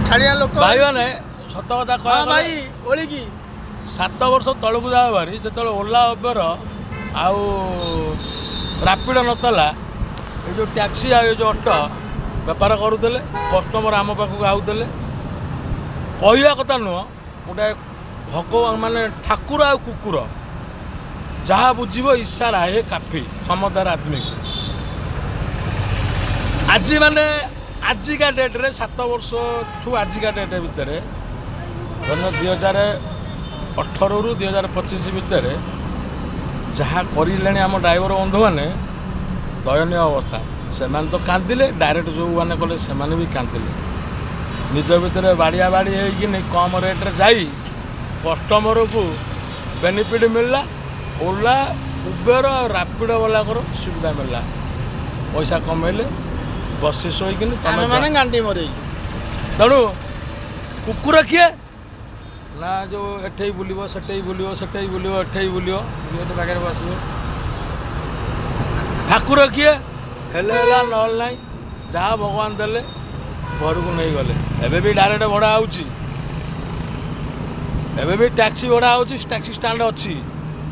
ଅଠାଳିଆ ଲୋକ। ଭାଇମାନେ, ସତ କଥା କହିବାକୁ ଭାଇ ଗଲେ ଓଳିକି 7 ବର୍ଷ ତଳକୁ ଯାଅ ଭାରି, ଯେତେବେଳେ ଓଲା, ଉବେର ଆଉ ରାପିଡ଼ ନଥିଲା, ଏ ଯେଉଁ ଟ୍ୟାକ୍ସି ଆଉ ଏ ଯେଉଁ ଅଟୋ ବେପାର କରୁଥିଲେ, କଷ୍ଟମର ଆମ ପାଖକୁ ଆଉଥିଲେ। କହିବା କଥା ନୁହଁ, ଗୋଟେ ଭଗବାନ ମାନେ ଠାକୁର ଆଉ କୁକୁର ଯାହା ବୁଝିବ, इशारा है काफी समझदार आदमीକୁ। ଆଜି ମାନେ ଆଜିକା ଡେଟ୍ରେ, 7 ବର୍ଷଠୁ ଆଜିକା ଡେଟ୍ ଭିତରେ, ଧର 2018ରୁ 2025 ଭିତରେ ଯାହା କରିଲେଣି ଆମ ଡ୍ରାଇଭର ବନ୍ଧୁମାନେ, ଦୟନୀୟ ଅବସ୍ଥା। ସେମାନେ ତ କାନ୍ଦିଲେ, ଡାଇରେକ୍ଟ ଯେଉଁମାନେ କଲେ ସେମାନେ ବି କାନ୍ଦିଲେ। ନିଜ ଭିତରେ ବାଡ଼ିଆ ବାଡ଼ି ହେଇକିନି କମ୍ ରେଟ୍ରେ ଯାଇ କଷ୍ଟମରକୁ ବେନିଫିଟ୍ ମିଳିଲା। ଓଲା, ଉବେର ଆଉ ରାପିଡ଼ ବାଲାଙ୍କର ସୁବିଧା ମିଳିଲା, ପଇସା କମେଇଲେ ବସି ଶୋଇକିନି ତମେ ଆମେ ମାନେ ଗାଣ୍ଡି ମରେଇଲୁ। ତେଣୁ କୁକୁର କିଏ ନା ଯେଉଁ ଏଠେଇ ବୁଲିବ, ସେଠେଇ ବୁଲିବ, ସେଠେଇ ବୁଲିବ, ଏଠେଇ ବୁଲିବ, ଗେଟ୍ ପାଖରେ ବସିବ। ଠାକୁର କିଏ? ହେଲେ ହେଲା, ନହେଲେ ନାହିଁ, ଯାହା ଭଗବାନ ଦେଲେ ଘରକୁ ନେଇଗଲେ। ଏବେ ବି ଡାଇରେକ୍ଟ ଭଡ଼ା ହେଉଛି, ଏବେ ବି ଟ୍ୟାକ୍ସି ଭଡ଼ା ହେଉଛି, ଟ୍ୟାକ୍ସି ଷ୍ଟାଣ୍ଡ ଅଛି।